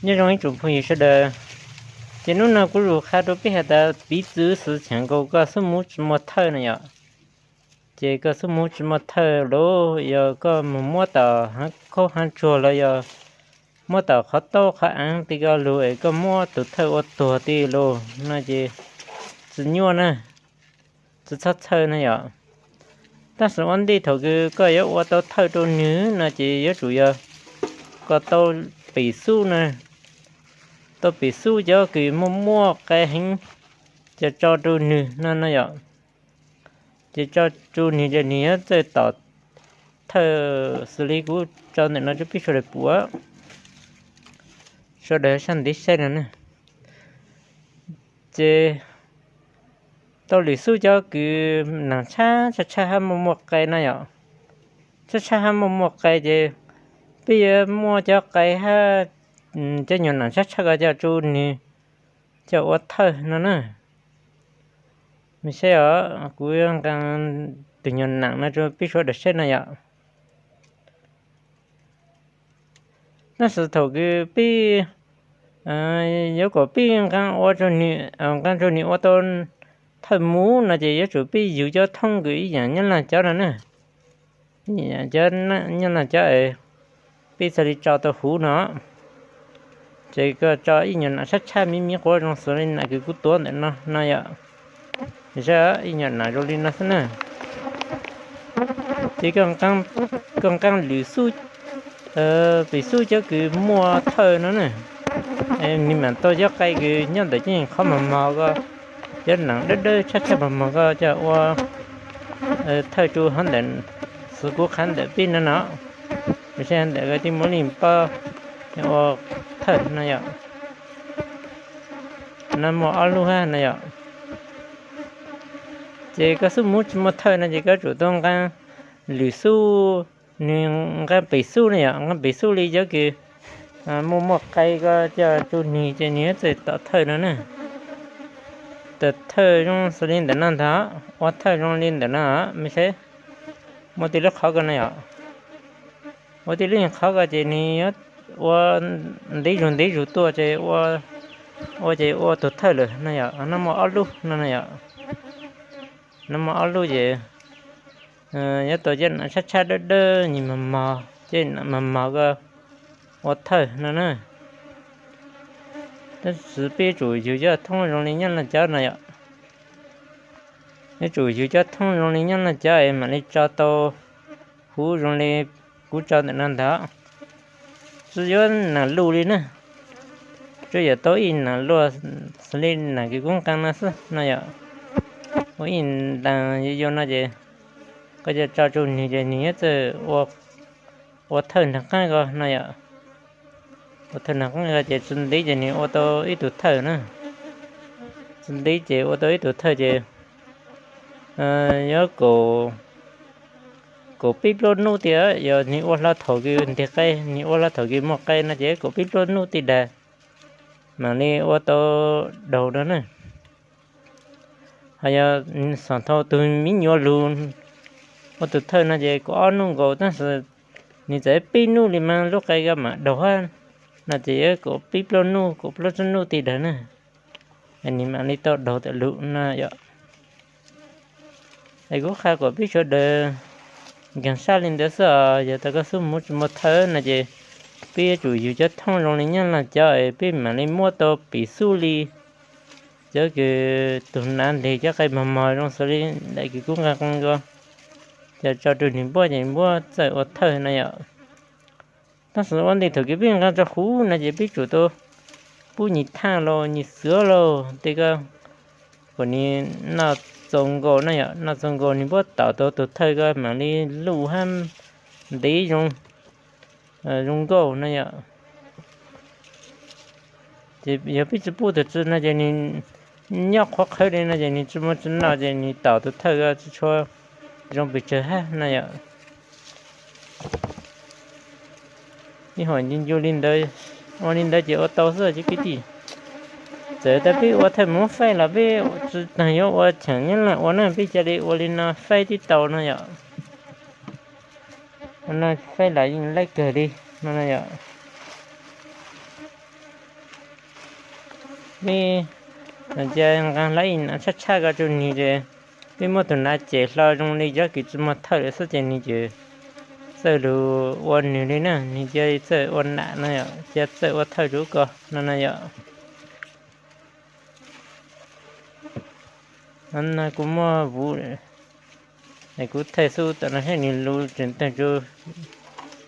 Nyob zoo ib tsoom phooj ywg sawv daws, ces hnub no kuv zus qha rau peb has tas piv txwv xwv cheem nkaus koj xub muv tsi muaj thawj no yom. Ces koj xub muv tsi muaj thawj los yog koj mus muab tom hav khaub hav tsuag los yog muab tom qhov taub qhov av ti koj lug es koj muab tus thawj ua tuag ti lug no ces tsi nyuaj na, tsi txhob txhawj na yom. Tab sis ua ntej thaum kws koj yuav ua tau thawj rau nwg no ces yuav tsum yog koj tau pim xub na, tau pim xub cov kws muaj muaj qe heev, ces tso rau nwg no no yom. Ces tso rau nwg ces nwg yuav txawj tom thawj xws li kuv tso ntawm no rau peb sawv daws pum, sawv daws sab ntiv saib no na. Ces tau lwm xub cov kws neeg tshaj tshaj tshaj hab muaj muaj qe na yom. Tshaj tshaj hab muaj muaj qe ces peb yuav muab cov qe hab cov nyuag neem tshaj tshaj ko coj rau nwg coj ua thawj no na. Mej saib os, kuv nqa tus nyuag neem no rau peb sawv daws saib no yom. Tab sis thaum kws peb yuav kom peb nqa ua, nqa rau nwg ua tau thawj muv no ces yuav tsum peb yug cov thoob kws ib yaam nyob laag cov no na. Cov nyob laag cov peb txhaj li tso tau huv no. Ces koj tso ib nyuag nam tshab tshab miv miv quav zoo xws li nam kws kuv tuav ntawm no no yom. Saib, ib nyuag nam zoo li no xwb na. Ces koj nqa lwm xub, pim xub cov kws muaj thawj no na, nws mam tau cov qe kws nyob ntawm cov qhov mos mos ko, cov nam dawb dawb tshab tshaj mos mos ko coj ua thawj rau hov ntawm, xws kuv qha ntawm peb no no. Saib ntawm ko tej muaj li pob ua thawj no yom. No muaj ob lub hab no yom. Ces koj xub muv tsi muaj thawj no ces koj tsum tau nqa lwm xub, nwg nqa pim xub no yom, nqa pim xub li cov kws muaj muaj qe ko coj rau nwg ces nwg yuav txawj tom thawj no na. Tom thawj zoo xws li ntawm no ntag, ua thawj zoo li ntawm no, mej saib. Muaj tej lub qhov ko no yom. Ua tej lub qhov ko ces nwg yuav ua ntev zug ntev zug tuaj ces ua ces ua tug thawj lawm no yom. No muaj ob lub no no yom. No muaj ob lub ces yuav tau cov nam tshab tshab dawb dawb nyias mos mos, cov nam mos mos ko ua thawj no na. Tab sis peb yuav tsum yug cov thoob zoo li nyob laag cov no yom. Yuav tsum yug cov thoob zoo li nyob laag cov es mam li tso tau huv zoo li kuv tso ntawm no ntag. Tsi yuav nam luj li na, tsuas yog tau ib nam luaj xws li nam kws kuv nqa no xwb no yom. Ua ib ntaag yuav yuav no ces koj coj tso rau nwg ces nwg yuav txawj ua thawj nraag qaab ko no yom. Ua thawj nraag qaab ko ces tsi ntev ces nwg ua tau ib tug thawj na. Tsi ntev ces ua tau ib tug thawj ces yuav kaum peb plaub nub tiag, yog nwg ua hlo thaum kws nteg qe, nwg ua hlo thaum kws muaj qe no ces kaum peb plaub nub tej dag mam li ua tau daug no na. Ho yog xam thaum tug miv nyuav lug ua tug thawj no ces kaum ob nub nkaus, tab sis nwg txawm peb nub li mas lub qe ko mam daug hab, no ces yuav kaum peb plaub nub, kaum plaub tsib nub tej dag na, nwg mam li tau daug tawm lug no yom. Es kuv qha kom peb sawv daws nkeeg sab li ntawd xwb os. Yog tas koj xub muv tsi muaj thawj no ces peb yuav tsum yug cov thoob zoo li nyob laag cov es peb mam li muab tau pim xub li cov kws tug nav nteg cov qe mos mos zoo xws li daim kws kuv nqa qee ko, ces tso rau nwg npuab ces npuab txawj ua thawj no yom. Tab sis ua ntej thaum kws peb nqa rau huv no ces peb tsum tau pub nyis thaaj los nyis xuav los tej ko kom nwg noj txaus nkaus no yom, noj txaus nkaus nwg npuab tom tau tug thawj ko mam li luj hab ntev zoo, zoo nkauj no yom. Ces yog peb tsi pub tug tsi no ces nwg nyob qhuav qhawv li no ces nwg tsi muaj tsi noj ces nwg tom tug thawj ko tsi tshua zoo pes tsawg hab no yom. Ib hom ncu ncu li ntawd, ua li ntawd ces ua tau xwb cov kwv tij. Txawm tas peb ua thawj muv faib los peb tsi taag yuav ua cheem nyob laag ua na, peb ca li ua li no faib tib tau no yom. Ua no faib los yeej laib kawg li no yom. Peb cia nqaa hlab ib nam tshaj tshaj ko rua nwg ces peb muab tug nam cem hlo zoo li cov kws tsi muaj thawj lawm xwb ces nwg ces txawj lug ua nwg li na, nwg cia txawj ua nam no yom, cia txawj ua thawj rua ko no na yom. No kuv muab vuv, kuv thaij xub tam no saib nwg lug tseem tawg,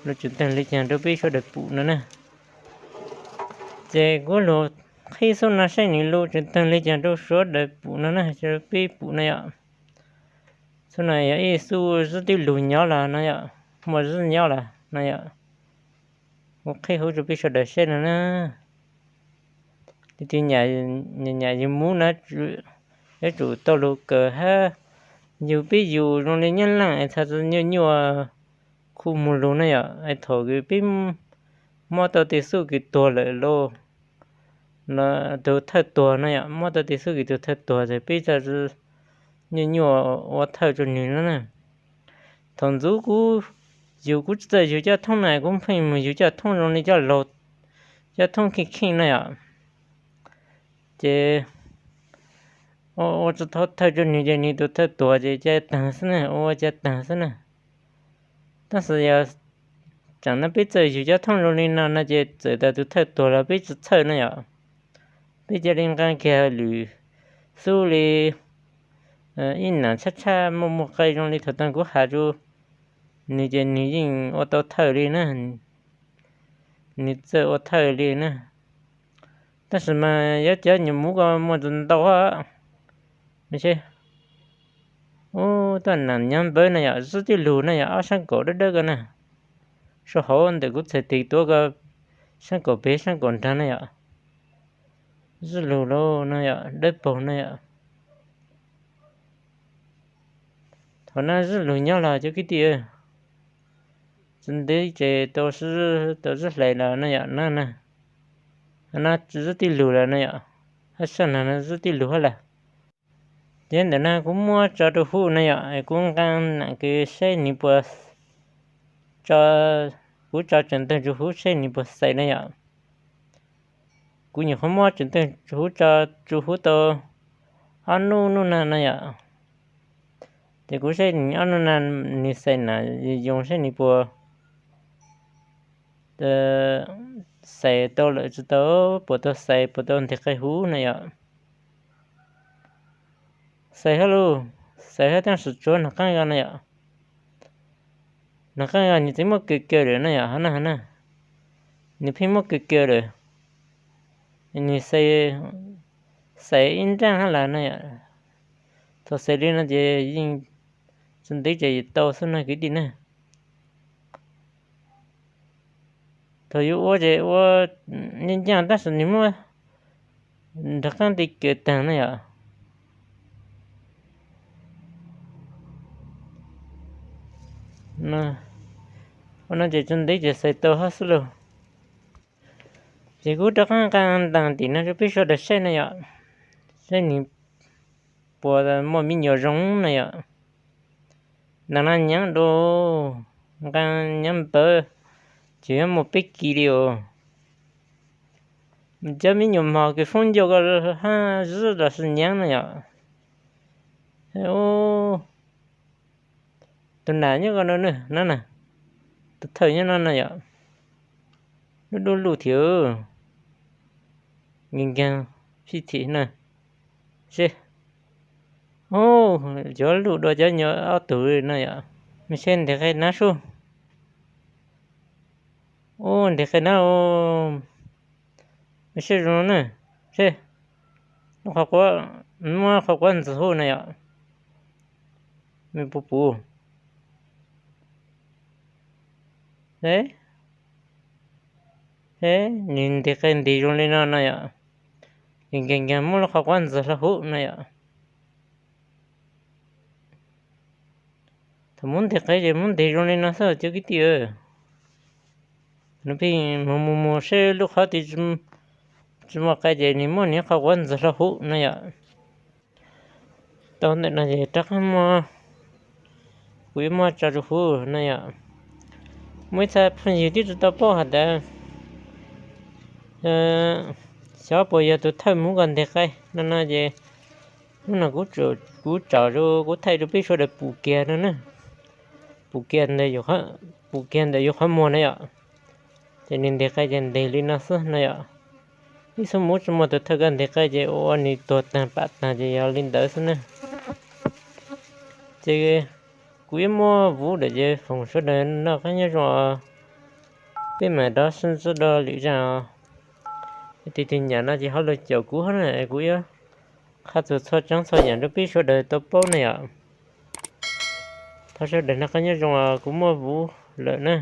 lug tseem tawg li caag rua peb suav dawg pum no na. Ces kuv lug qhib xub no saib nwg lug tseem tawg li caag rua suav dawg pum no na, rua peb pum no yom. Xub no yog ib xub zwb tij lug nyob los no yom, muaj zwb nyob los no yom. Kuv qhib huv rua peb suav dawg saib no na. Leej twg nyam yug mub na, yuav tsum tau lug kawm hab yug peb yug zoo li nyab laaj es txhaj tsi nyuaj nyuaj khu moog lug na yom. Es thaum kws peb muab tau tej xub kws tuag lawm lauj, tug thawj tuag no yom, muab tau tej xub kws tug thawj tuag ces peb txhaj tsi nyuaj nyuaj ua thawj rua nwg no na. Thaum ntxuv kuv yug kuv tsi txawj yug caj thoob na, kuv pheej moog yug caj thoob zoo li caj laug, caj thoob kheej kheej na yom. Ces ua tsi tau thawj rua nwg ces nwg tug thawj tuag ces ca taag xwb na, ua ca taag xwb na. Tab sis yog tsaam no peb txawj yug caj thoob zoo li no no ces txawm tas tug thawj tuag los peb tsi txhawj na yom. Peb ca le nqaa kiag lwm xub li ib nam tshab tshab muaj muaj qe zoo li thaum taag kuv has rua nwg ces nwg yeej ua tau thawj li na, nwg txawj ua thawj li na. Tab sis mas yuav cov nyuam mub ko muaj ntau ntau. Ub, tuaj nam nyav npawv na yom, zwb tij lug na yom, ob sab kaum dawb dawb ko na. Sau hauv ntawm kuv txhais tes tuav ko, sab kaum pem sab kaum nraag na yom. Zwb lug lauj no yom, dawb paug na yom. Thaum nab zwb lug nyob los cov kwv tij, tsi ntub ces tau, tau zwb hlais los no yom, nab na. Nab zwb tij lug lawm no yom, hab sab nag no zwb tij lug hab lawm. Ces ntawm no kuv muab tso rua huv no yom, kuv nqaa nam kws saib nwg puas, kuv tso tseem tawg rua huv saib nwg puas xais na yom. Kuv nyuam qhuav muab tseem tawg rua huv tso, rua huv tau ob nub nub na no yom. Ces kuv saib nwg ob nub na nwg xais nam yoo saib nwg puas xais tau lawm tsi tau, puas tau xais puas tau nteg qe huv na yom. Xais hab lauj, xais hab tab sis tsuav nag qaab ko na yom. Nag qaab ko nwg tseem muab kaw kaw lawm na yom, hov na hov na. Nwg pheej muab kaw kaw lawm. Nwg xais ib nraaj hab lawm na yom. Thaum xais li no ces yeej tsi ntub ces tau xwb na kwv tij na. Thaum yuav ua ces ua ncaaj ncaaj tab sis nwg muab nraag qaab nti kaw taag na yom. Ua no ces tsi ntub ces xais tau hab xwb lauj. Ces kuv rov qaab nqaa ntaag tim no rua peb sawv daws saib na yom, saib nwg puas muaj me nyuam zoo na yom. Ntaag no nyaav dua, nqaa nyaav npawv, tseem yuav muaj peb kis li os. Cov me nyuam mos kws foob ncauj ko hab zwb los sis nyaav na yom. Tus nam nyob ko no na, tus thawj nyob no na yom, lub dub luj thiab, nkeeg nkeeg fij thim na. Seb, cov luj dua cov nyuam ob tug no yom, mej seb nteg qe nab sub. Ub, nteg qe nab, mej seb zoo na, seb, muab qhov quav ntxig huv na yom, mej puas pum? Nws nteg qe ntig zoo li no no yom, nkeeg nkeeg muab lub qhov quav ntxig hlo huv na yom. Thaum muab nteg qe ces muab nteg zoo li no xwb cov kwv tij. Nws pheej mus mus mus seb lub qhov twg tsis muaj qe ces nws muab nws qhov quav ntxig hlo huv na yom. Tau ntawm no ces rov qab muab, kuv yuav muab tso rau huv na yom. Muaj ib txha phooj ywg twb tsis tau paub has tas, Xyov puas yog tus thawj Hmoob ko nteg qaij no no ces hnub no kuv, kuv tsom rau kuv thaij rau peb sawv daws pum kiag no na. Pum kiag ntawm, pum kiag ntawm yus qhov muag na yom. Ces nws nteg qaij ces nteg li no xwb no yom. Ib xub Hmoob tsis muaj tus thawj ko nteg qaij ces ua nws tuag tag pam tag ces yog li ntawd xwb na. Ces kuv yuav muab vuv lawm ces foom sawv daws noj qab nyob zoo os. Peb mam rov sib ntsib dua lwm zaj os. Tig tig nyam no ces ho lug caum kuv hab na, kuv yuav qha txug txhua tsaab txhua yam rau peb sawv daws tau paub ne yom. Thov sawv daws noj qab nyob zoo os, kuv muab vuv lawm na.